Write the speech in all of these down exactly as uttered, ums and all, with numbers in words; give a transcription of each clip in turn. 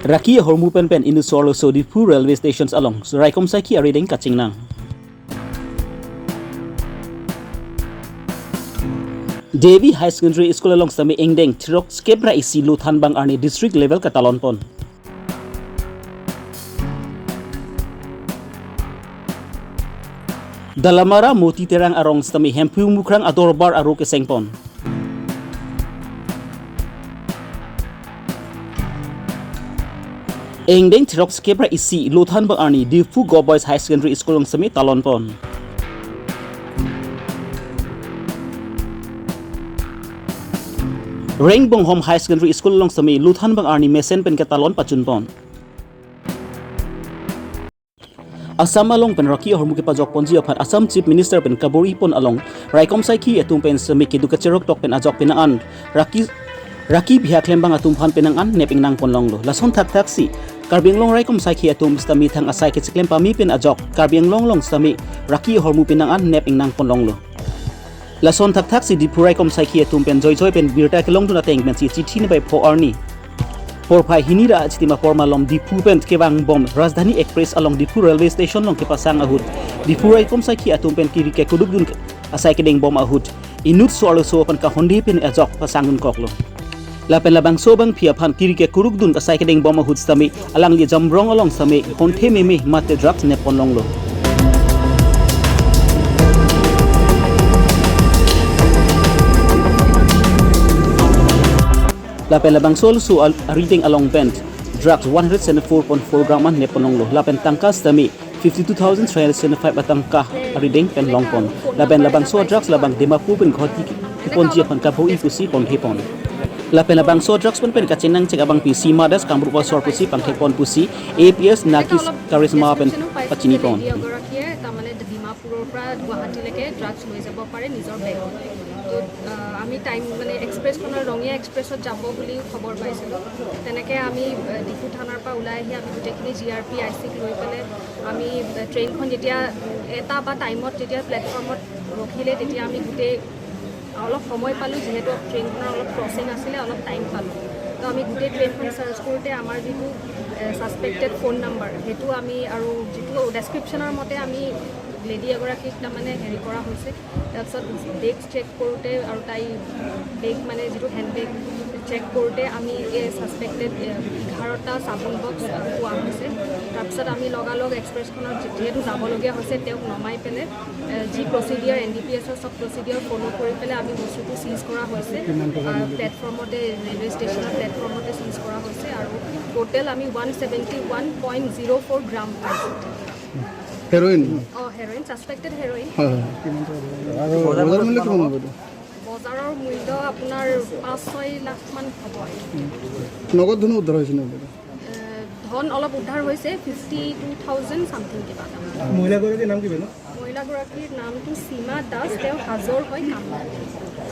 Raki ahormu pen pen inut so-arloso Diphu railway stations along raikom saikhi arideng kachingnang. Devi High Secondary School along sitame ingdeng throksikep ra isi lo thanbang arni district level katalon pon. Dalamara Moti Terang arong sitame Hemphu Mukrang adorbar aro keseng pon. Ingdeng throksikep ra isi lo thanbang arni Diphu Govt Boys High Secondary School along sitame talon pon. Rengbonghom High Secondary School along sitame lo thanbang arni mesen pen ketalon pachun pon. Assam along pen Raki ahormu kepajok ponji aphan Assam Chief Minister pen kabor-i pon along raikom saikhi atum pen sitame keduk kacherok tok pen ajok penang an Raki, Raki bihak klembang atum aphan penang an nep ingnang pon longlo. Lason thakthak si Karbi Anglong raikom saikhi atum sitame thang asai kechiklem pame pen ajok Karbi Anglong along sitame Raki ahormu penang an nep ingnang pon longlo. Lason thakthak si Diphu raikom saikhi atum pen joijoi pen birta kelongdun ateng pensi chithi nibai pho arni porphai hini ra achitim apor malom Diphu pen kevang bom Rajdhani Express along Diphu railway station along kepasang ahut Diphu raikom saikhi atum pen kiri kekurukdun asai kedeng bom ahut inut so-arloso aphan kahonde pen ajok pasang dun koklo. Lapen labangso abangpi aphan kiri kekurukdun asai kedeng bom ahut sitame alangli jamrong along sitame honthe meme mate drugs nep pon longlo. Lapen labangso arloso al-, arideng along pen drugs one hundred seventy-four point four gram an nep pon longlo. Lapen tangka sitame fifty-two thousand three hundred seventy-five atangka arideng pen long pon. Lapen labangso drugs labang Dimapur pen Guwahati keponji aphan kabor-i pusi pon he pon. Lapen labangso drugs pen pen kachingnang chek abangpi Sima Das Kamrup asor pusi pangthek pon pusi A P S Naki Karisma pen pachini pon. এগৰাকীয়ে তাৰমানে ডিমাপুৰৰ পৰা গুৱাহাটীলৈকে ড্ৰাগছ লৈ যাব পাৰে নিজৰ বেগত। তো, আহ, আমি টাইম, মানে, এক্সপ্ৰেছখনৰ, ৰঙিয়া এক্সপ্ৰেছত যাব বুলি খবৰ পাইছিলোঁ। তেনেকে আমি, আহ, ডিফু থানাৰ পৰা ওলাই আহি আমি গোটেইখিনি জি আৰ পি, আই চিক লৈ পেলাই আমি, আহ, ট্ৰেইনখন যেতিয়া এটা বা টাইমত যেতিয়া প্লেটফৰ্মত ৰখিলে, তেতিয়া আমি গোটেই অলপ সময় পালোঁ, যিহেতু ট্ৰেইনখনৰ অলপ ক্ৰচিং আছিলে, অলপ টাইম পালোঁ। তো আমি গোটেই ট্ৰেইনখন চাৰ্চ কৰোঁতে আমাৰ যিটো, এ, ছাছপেক্টেড ফোন নাম্বাৰ, সেইটো আমি, আৰু যিটো ডেছক্ৰিপশ্যনৰ মতে আমি লেডি এগৰাকীক তাৰমানে হেৰি কৰা হৈছে। তাৰপিছত বেগ চেক কৰোঁতে আৰু তাই বেগ, মানে, যিটো হেণ্ড বেগ চেক কৰোঁতে আমি এই ছাছপেক্টেড, এ, এঘাৰটা চাবোন বক্স, আ, পোৱা হৈছে। তাৰপিছত আমি লগালগ এক্সপ্ৰেছখনত যিহেতু যাবলগীয়া হৈছে, তেওঁক নমাই পেলাই, এ, যি প্ৰচিডিয়াৰ, এন ডি পি এছৰ চব প্ৰচিডিয়াৰ ফ'ল' কৰি পেলাই আমি বস্তুটো চিজ কৰা হৈছে। আ, প্লেটফৰ্মতে, ৰেলৱে ষ্টেচনৰ প্লেটফৰ্মতে চিজ কৰা হৈছে আৰু টোটেল আমি one seventy one point zero' four গ্ৰাম পাইছোঁ। হেৰইন? অ, হেৰইন, ছাছপেক্টেড হেৰইন। হয়, হয়। আৰু বজাৰ মূল্য কিমান হ'ব এইটো? বজাৰৰ মূল্য আপোনাৰ পাঁচ ছয় লাখ মান হ'ব। নগদ ধনো উদ্ধাৰ হৈছে নেকি? এ, ধন অলপ উদ্ধাৰ হৈছে, ফিফটি টু থাউজেণ্ড ছামথিং কিবা এটা। মহিলাগৰাকীৰ নাম কি বাইদেউ? মহিলাগৰাকীৰ নামটো সীমা দাস, তেওঁ হাজোৰ হয়, কামৰূপ।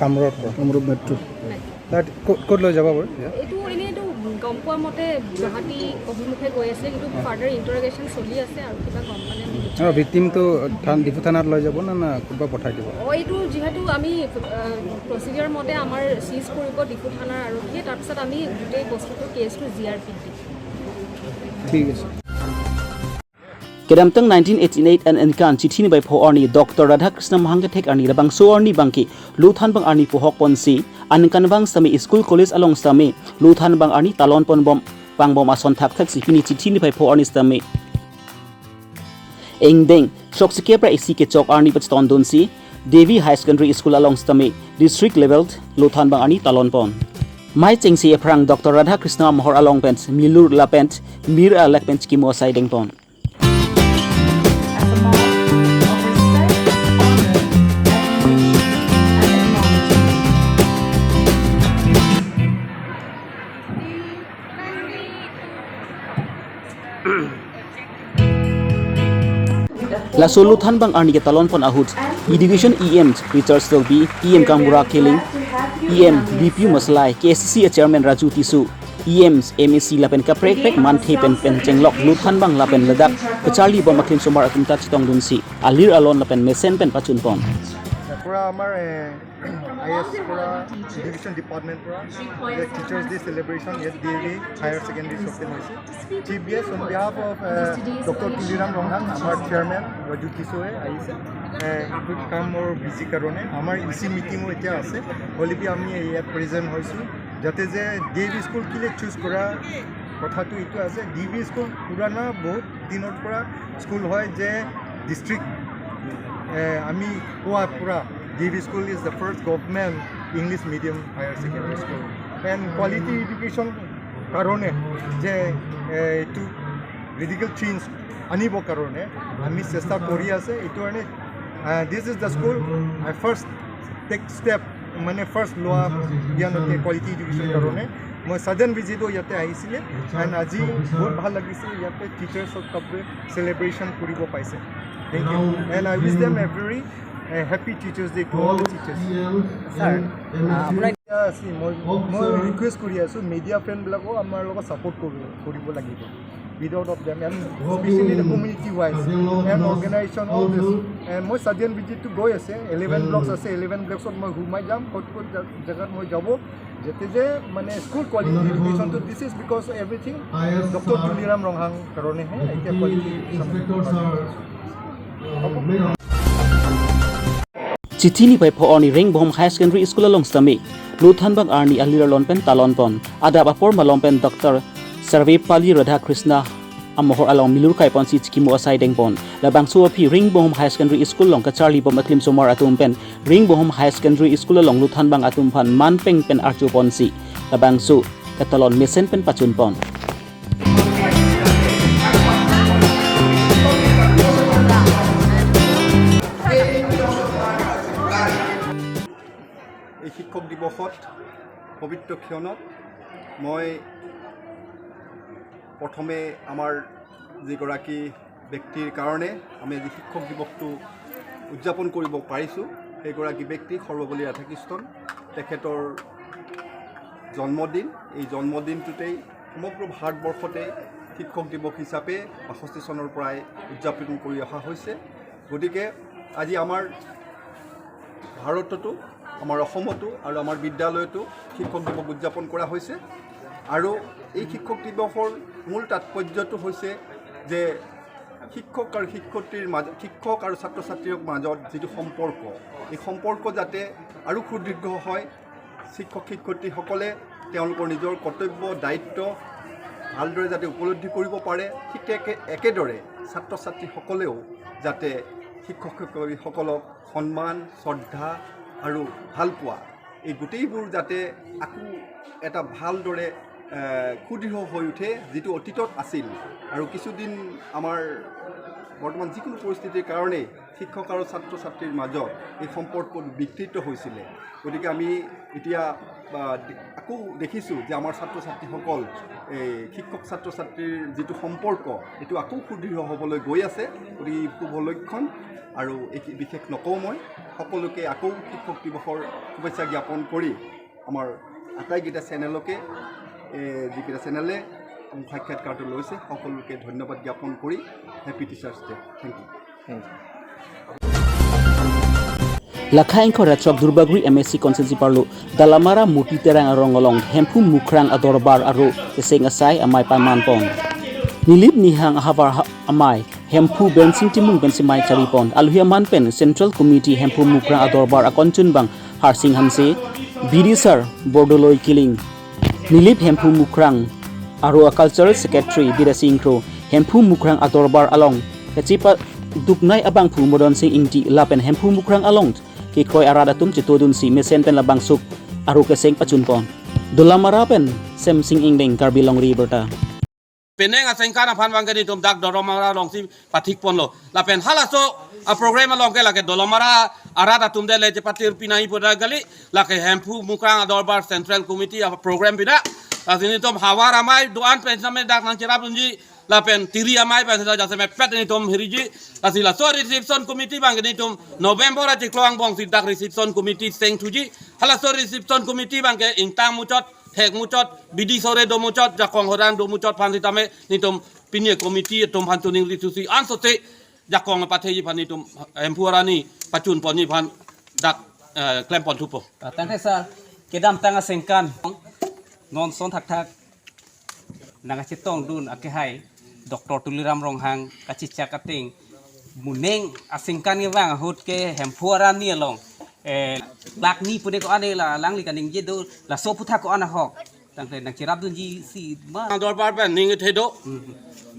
কামৰূপ হয়। কামৰূপ মেট্ৰ'। নাই। তাত ক'ত, ক'ত লৈ যাব বাৰু এতিয়া? এইটো এনেইতো গম পোৱা মতে গুৱাহাটী অভিমুখে গৈ আছে, কিন্তু ফাৰ্ডাৰ ইণ্টাৰগেশ্যন চলি আছে আৰু কিবা গম পালে আমি আৰু ভিক্টিমটো থান-, ডিফু থানাত লৈ যাব না, না ক'ৰবাত পঠাই দিব? অ, এইটো যিহেতু আমি, আহ, প্ৰচিডিয়াৰ মতে আমাৰ চিজ কৰিব ডিফু থানাৰ আৰক্ষীয়ে, তাৰপিছত আমি গোটেই বস্তুটো কেছটো জি আৰ পিত দিম। ঠিক আছে। Kedamtang nineteen eighty-eight an aningkan chithi nibai pho arni Doctor Radhakrishna Mahang kethek arni labangso arni abangke lo thanbang arni pohok ponsi aningkanvang sitame school college along sitame lo thanbang arni talon pon bom pangbom ason thakthak si pini chithi nibai pho arni sitame ingdeng throksikep ra isi kechok arni pachetondunsi Devi High Secondary School along sitame district level lo thanbang arni talon pon. Mai chengsi ephrang Doctor Radhakrishna Mahar along pen milur lapen mir alak pen chikimo asai deng pon. Laso lo thanbang arni ketalon pon ahut Education E M Richard Tokbi, E M Gaonbura Killing, E M B P U Masalai, K A C C Chairman Raju Tisso, E M, M A C lapen kaprek prek manthe pen pen chenglok lo thanbang lapen ladak kacharli bom aklin somar atum ta chetongdunsi alir alon lapen mesen pen pachun pon. পূৰা আমাৰ, এ, I S পৰা, education department পৰা যে teachers day celebration ইয়াত D A V higher secondary স্কুলত হৈছে। T B S on behalf of, uh, doctor Tuliram Ronghang, আমাৰ chairman ৰজু কিশোৰে আহিছে। এ, এইটো কামৰ বিজি কাৰণে আমাৰ ই চি মিটিঙো এতিয়া আছে, হ'লে বি আমি ইয়াত প্ৰেজেণ্ট হৈছোঁ, যাতে যে ডি এ ভি স্কুল কিলে চুজ কৰা কথাটো এইটো আছে। ডি এ ভি স্কুল পুৰণা বহুত দিনৰ পৰা স্কুল হয় যে ডিষ্ট্ৰিক্ট, এ, আমি কোৱা পুৰা D A V school is the first government English medium higher secondary school and quality education কাৰণে যে, এ, এইটো ৰেডিকেল চেঞ্জ আনিবৰ কাৰণে আমি চেষ্টা কৰি আছে। এইটো কাৰণে, আহ, this is the school I first take step, মানে ফাৰ্ষ্ট লোৱা ইয়াতে কোৱালিটি এডুকেশ্যন কাৰণে। মই ছাডেন ভিজিটো ইয়াতে আহিছিলে, এণ্ড আজি বহুত ভাল লাগিছে ইয়াতে টিচাৰ্ছৰ সবে চেলিব্ৰেশ্যন কৰিব পাইছে। Thank you and I wish them a very, uh, happy Teachers' Day to all the teachers. Sir, ah, আপোনাৰ এতিয়া আছে, মই, মই ৰিকুৱেষ্ট কৰি আছোঁ, মিডিয়া ফ্ৰেণ্ডবিলাকো আমাৰ লগত ছাপোৰ্ট কৰিব, কৰিব লাগিব। Without of them and especially the community wise and organization, all this. And মই ছাডেন ভিজিটো গৈ আছে, ইলেভেন ব্লকছ আছে, ইলেভেন ব্লকছত মই সোমাই যাম, ক'ত ক'ত জা-, জেগাত মই যাব, যাতে যে মানে স্কুল কোৱালিটি এডুকেশ্যনটো, this is because everything doctor Tuliram Ronghang কাৰণেহে এতিয়া quality education. Chithi niphai pho-ong ni Ringbohom Higher Secondary School along sitame luthanbang arni alir alon pen talon pon. Adap apor malom pen Doctor Sarvepalli Radhakrishnan amohor along milur kai ponsi chikimo asai deng pon. Labangso aphi Ringbohom Higher Secondary School along kacharli bom aklim somar atum pen Ringbohom Higher Secondary School along luthanbang atum aphan manpeng pen arju ponsi labangso katalon mesen pen pachun pon. এই শিক্ষক দিৱসত পবিত্ৰ ক্ষণত মই প্ৰথমে আমাৰ যিগৰাকী ব্যক্তিৰ কাৰণে আমি আজি শিক্ষক দিৱসটো উদযাপন কৰিব পাৰিছোঁ, সেইগৰাকী ব্যক্তি সৰ্বপল্লী ৰাধাকৃষ্ণন, তেখেতৰ জন্মদিন। এই জন্মদিনটোতেই সমগ্ৰ ভাৰতবৰ্ষতে শিক্ষক দিৱস হিচাপে বাষষ্ঠি চনৰ পৰাই উদযাপন কৰি অহা হৈছে। গতিকে আজি আমাৰ ভাৰততো, আমাৰ অসমতো আৰু আমাৰ বিদ্যালয়তো শিক্ষক দিৱস উদযাপন কৰা হৈছে। আৰু এই শিক্ষক দিৱসৰ মূল তাৎপৰ্যটো হৈছে যে শিক্ষক আৰু শিক্ষয়িত্ৰীৰ মাজত, শিক্ষক আৰু ছাত্ৰ ছাত্ৰীৰ মাজত যিটো সম্পৰ্ক, এই সম্পৰ্ক যাতে আৰু সুদৃঢ় হয়, শিক্ষক শিক্ষয়িত্ৰীসকলে তেওঁলোকৰ নিজৰ কৰ্তব্য দায়িত্ব ভালদৰে যাতে উপলব্ধি কৰিব পাৰে, ঠিক একে, একেদৰে ছাত্ৰ ছাত্ৰীসকলেও যাতে শিক্ষক শিক্ষয়িত্ৰীসকলক সন্মান, শ্ৰদ্ধা আৰু ভালপোৱা, এই গোটেইবোৰ যাতে আকৌ এটা ভালদৰে, এ, সুদৃঢ় হৈ উঠে, যিটো অতীতত আছিল। আৰু কিছুদিন আমাৰ বৰ্তমান যিকোনো পৰিস্থিতিৰ কাৰণেই শিক্ষক আৰু ছাত্ৰ ছাত্ৰীৰ মাজত এই সম্পৰ্ক বিকৃত হৈছিলে। গতিকে আমি এতিয়া, আ, দে-, আকৌ দেখিছোঁ যে আমাৰ ছাত্ৰ ছাত্ৰীসকল এই শিক্ষক ছাত্ৰ ছাত্ৰীৰ যিটো সম্পৰ্ক, এইটো আকৌ সুদৃঢ় হ'বলৈ গৈ আছে। গতিকে ই শুভ লক্ষণ। আৰু এই বিশেষ নকওঁ মই, সকলোকে আকৌ শিক্ষক দিৱসৰ শুভেচ্ছা জ্ঞাপন কৰি আমাৰ আটাইকেইটা চেনেলকে, এ, যিকেইটা চেনেলে মোক সাক্ষাৎকাৰটো লৈছে, সকলোকে ধন্যবাদ জ্ঞাপন কৰি happy teachers day. Thank you. Thank you. Lakha ingkoi ra throk Duarbagori M A C constituency parlo Dalamara Murti Terang arong along Hemphu Mukrang adorbar aro keseng asai amei paman pon. Nilip nihang ahavar ha-, amei Hemphu Bensing Timung pensi mei chari pon. Aluhi aman pen Central Committee Hemphu Mukrang adorbar akonchunbang Harsing Hanse, B D sir Bordoloi Killing, Nilip Hemphu Mukrang, aro a Cultural Secretary Bidya Sing Kro, Hemphu Mukrang adorbar along kachepaduknei abangphu Modon Sing Ingti lapen Hemphu Mukrang along kekroi arat atum chetodunsi mesen pen labangso aro keseng pachun pon. Dolamara pen Semsing Ingleng, Karbi Longri Abirta. Penang asengkan aphan abangke netum dak Dolamara alongsi pathik ponlo. Lapen halaso a program along ke lake Dolamara arat atum dele chepatir pinai poda gali, lake Hemphu Mukrang adorbar Central Committee a program pida. Lasi netum havar amei do-an pen same dak nangcherapdunji, lapen tiri amei pen same jasemet pet netum hiriji. Lasi laso reception committee abangke netum November achiklo angbongsi dak reception committee sengthuji. Halaso reception committee abangke ingtang muchot, thek muchot, bidi sore do muchot, jakong horan do muchot aphan sitame netum pini committee atum aphan chuning ri susi ansose jakong patheji aphan netum Hemphu arni pachun ponji aphan dak eh, klempon thupo. Ah, tangte sir, kedamtang asengkan non ason thakthak nangkachetongdun akehai Doctor Tuliram Ronghang kachechak ateng, moning asengkan kevang ahut ke Hemphu arni along, eh, lakh ni pu ne ko-an la alangli kaningje do, laso aputhak ko-an ahok. Tangte nangcherapdunji si ma. Dorbar pen ning kethe do. Hmm.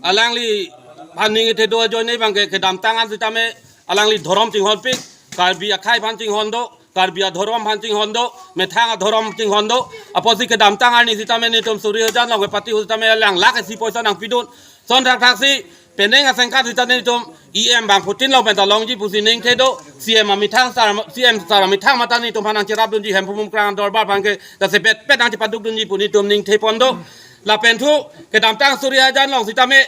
Alangliphan ning kethe do ajoine abang ke kedamtang an sitame alangli dhorom chinghonpik, Karbi akhei aphan chinghon do, Karbi adhorom aphan chinghon do, methang adhorom chinghon do. Apotsi kedamtang arni sitame netum suri hajar along kepati ahut sitame alang lakh isi poisa nangpidun. Ason thakthak si penang asengkan sitame netum E M bangphutin along pen ta longji pusi ning kethe do. C M amethang sar, C M sar amethang mate netum aphan nangcherapdunji, Hemphu Mukrang Dorbar aphan ke ta sepet pet nangchepadukdunji pu netum ning kethepon do. Lapen thu kedamtang suri hajar along sitame,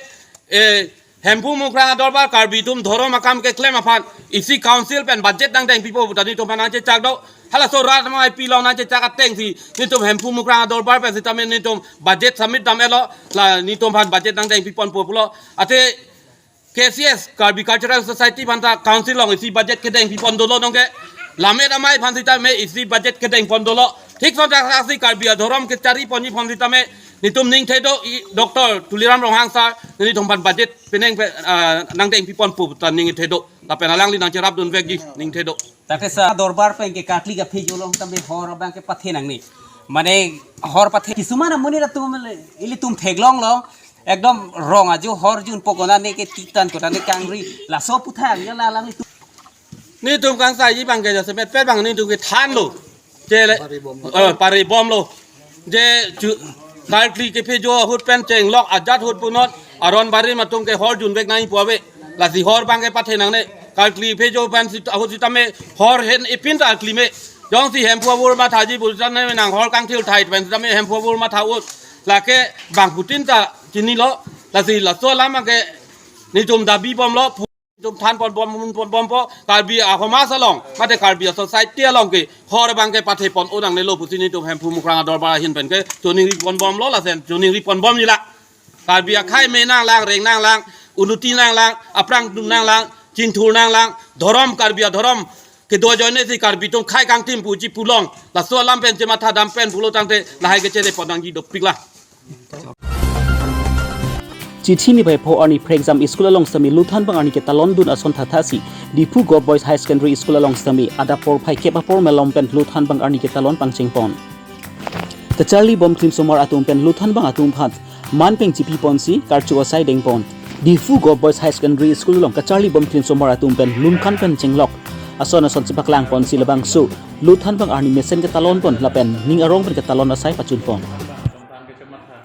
eh, Hemphu Mukrang Dorbar Karbi atum dhorom akam keklem aphan isi council pen budget nangdengpipo pu ta netum aphan nangchechak do. Halaso rat amei pi along nangchechak ateng si netum Hemphu Mukrang Dorbar pen sitame netum budget submit dam-etlo, la netum aphan budget nangdengpiponpo pulo. Athe K C S, Karbi Cultural Society aphan ta council along isi budget kedengpipon dolo nonke. Lammet amei aphan sitame isi budget kedengpon dolo. Thik ason thakthak si Karbi adhorom kechariponji aphan sitame netum ning kethe do, i Doctor Tuliram Ronghang sir, netum aphan budget penang pe, ah, nangdengpiponpo pu ta ning kethe do. Lapen alangli nangcherapdunvekji, ning kethe do. Tangte sir, dorbar pen ke karkli kaphejo along tame hor abang ke pathe nangne. Mane hor pathe kisuman amonit atum le, ilitum theklonglo. Ekdom rong ajo hor junpo konane ke titan konane kangri. Laso aputhak ya la alanglitum. Netum kangsaiji abang ke jasemet pet abang netum kethanlo. Je le, eh, pare bomlo. Je chu, karkli kephejo ahut pen chenglok ajat ahut punon aron barim atum ke hor junvek nangji pu ave. Lasi hor abang ke pathe nangne. Karkli phejo pen sit-, ahut sitame hor hen ipin ta arkli me. Jongsi Hemphu abur mathaji pu sitame nang hor kangthir thai pen sitame Hemphu abur matha-ut. Lake bangphutin ta chinilo. Lasi laso alam abang ke netum dabi bomlo. Netum thanpon bom, pon bompo, Karbi asomaj along, mate Karbi society along ke hor abang ke pathepon-o nangnelo pusi netum Hemphu Mukrang Dorbar ahin pen ke choningriponbomlo, lason choningripon bomji la. Karbi akhei me nanglang, reng nanglang, unuti nanglang, aphrang atum nanglang, chingthur nanglang, dhorom Karbi adhorom kedo ajoine si Karbi atum khei kangtim pu chipulong. Laso alam pen chematha dam pen pulo tangte lahai kechere pon nangji dopik la. Chithi niphai pho arni phrek jam school along sitame luthanbang arni ketalondun ason thakthak si Diphu Govt Boys High Secondary School along sitame adap porphai kep apor malom pen luthanbang arni ketalon pangchengpon. Kacharli bom klimsomar atum pen luthanbang atum aphan man peng chipiponsi karcho asai dengpon. Diphu Govt Boys High Secondary School along kacharli bom klimsomar atum pen lun kan pen chenglok ason ason chepaklangponsi labangso luthanbang arni mesen ketalonpon lapen ning arong pen ketalon asai pachunpon. Tangte chematha,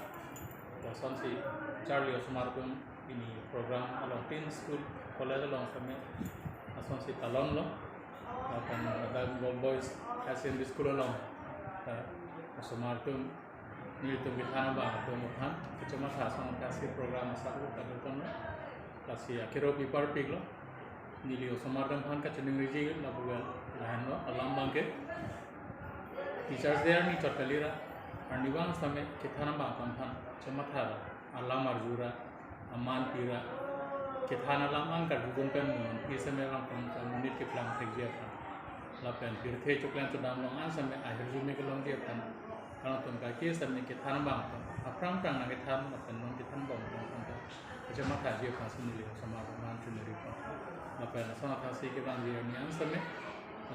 lasonsi charli osomar atum pini program along tin school college along sitame lasonsi talonlo. Lapen ladak Govt Boys High Secondary School along, eh, osomar atum nelitum kethan abang atum aphan kachematha ason thakthak si program asap ta dukon. Lasi akero pi parpiklo. Neli osomar atum aphan kachiningriji lapu ke lahenlo, alam abang ke. Teachers Day arni chot kali ra, arnivang sitame kethan abang atum aphan chematha ra, alam arju ra, aman pi ra, kethan alam an karjudun pen monit sitame vangpon ta monit keplang thekji aphan. Lapen pirthe choklem chodam along an sitame ahirjume kelongji aphan. Alangtum kaike sitame kethan abang atum aphrang aphrang nangkethan lapen non kethan abang atum aphan ta kachemathaji aphansi neli osomar atum aphan chiningripon. Lapen ason thakthak si kevangji arni an sitame,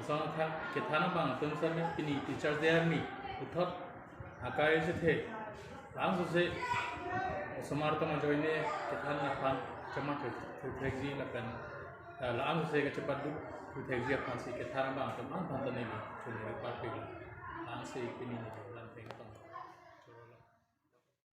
ason thakthak kethan abang atum sitame pini Teachers Day arni puthot akai chethe, langsose osomar atum ajoine kethan aphan chematha thekji lapen, eh, langsose kachepaduk thekji aphansi kethan abang atum an aphan ta neli chiningri parpiklo. Langsi pini neli lam peng atum.